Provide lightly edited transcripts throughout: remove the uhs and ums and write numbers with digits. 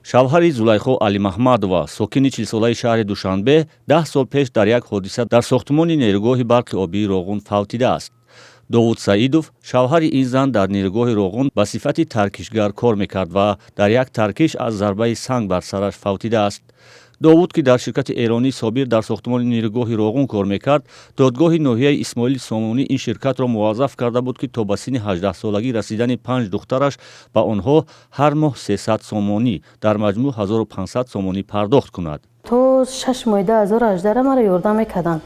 Шавҳари Зулайхо Алимаҳмадова, сокини 40-солаи шаҳри Душанбе, 10 сол пеш дар як ҳодиса дар сохтмони нерӯгоҳи барқи обии Роғун фавтидааст. Довуд Саидов, шавҳари ин зан, дар нерӯгоҳи Роғун ба сифати таркишгар кор мекард ва дар як таркиш аз зарбаи санг бар сараш фавтидааст. Довуд, ки дар ширкати эронии Собир дар сохтмони нерӯгоҳи Роғун кор мекард, додгоҳи ноҳияи Исмоили Сомонӣ ин ширкатро муваззаф карда буд, ки то ба синни 18-солагӣ расидани панҷ духтараш ба онҳо ҳар моҳ 300 сомонӣ, дар маҷмӯъ 1500 сомонӣ пардохт кунад. То 6 моҳи 2018 маро ёрдам мекарданд,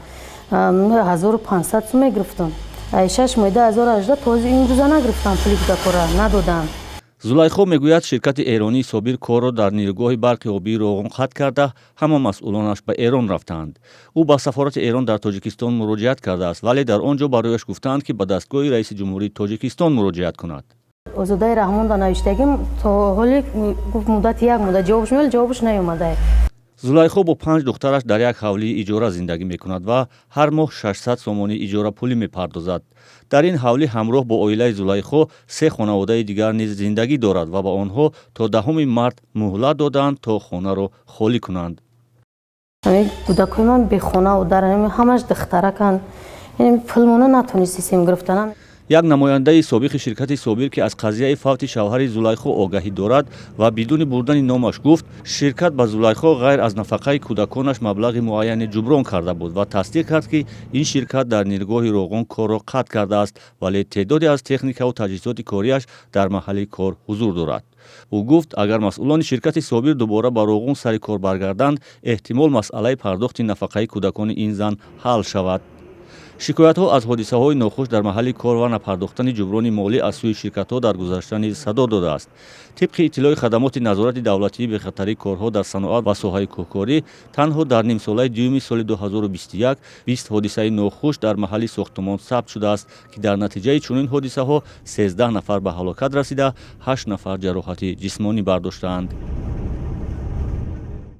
1500 сум мегирифтам. 6 моҳи 2018 то имрӯза нагирифтам, пули кӯдакора надодам. Зулайхо мегӯяд, ширкати эронии Собир корро дар нерӯгоҳи барқи обии Роғун қатъ карда, ҳама масъулонаш ба Эрон рафтаанд. Ӯ ба сафорати Эрон дар Тоҷикистон муроҷиат кардааст, вале дар он ҷо барояш гуфтаанд, ки ба дастгоҳи раиси ҷумҳурии Тоҷикистон муроҷиат кунад. Озодаи Раҳмон да навиштагим, то ҳоли гуфт, муддати як муддат ҷавобш меояд, ҷавобш наёмада. Зулайхо бо панҷ духтараш дар як ҳавлии иҷора зиндагӣ мекунад ва ҳар моҳ 600 сомонӣ иҷорапулӣ мепардозад. Дар ин ҳавлӣ ҳамроҳ бо оилаи Зулайхо се хонаводаи дигар низ зиндагӣ дорад ва ба онҳо то 10 март муҳлат додаанд, то хонаро холӣ кунанд. Кӯдакои ман бехонаву дар ҳамаш духтараканд, пулмона натонистем гирифтанам. Як намояндаи собиқи ширкати Собир, ки аз қазияи фавти шавҳари Зулайхо огаҳӣ дорад ва бидуни бурдани номаш гуфт, ширкат ба Зулайхо ғайр аз нафақаи кӯдаконаш маблағи муайяне ҷуброн карда буд ва тасдиқ кард, ки ин ширкат дар нерӯгоҳи Роғун корро қатъ кардааст, вале теъдоде аз техникаву таҷҳизоти кориаш дар маҳалли кор ҳузур дорад. Ӯ гуфт, агар масъулони ширкати Собир дубора ба Роғун сари кор баргарданд, эҳтимол масъалаи пардохти нафақаи кӯдакони ин зан ҳал шавад. Шикоятҳо аз ҳодисаҳои нохуш дар маҳалли кор ва напардохтани ҷуброни молӣ аз сӯи ширкатҳо дар гузашта низ садо додааст. Тибқи иттилои хадамоти назорати давлатии бехатарии корҳо дар саноат ва соҳаи кӯҳкорӣ, танҳо дар нимсолаи дуюми соли 2021 20 ҳодисаи нохуш дар маҳалли сохтумон сабт шудааст, ки дар натиҷаи чунин ҳодисаҳо 13 нафар ба ҳалокат расида, 8 нафар ҷароҳати ҷисмонӣ бардоштаанд.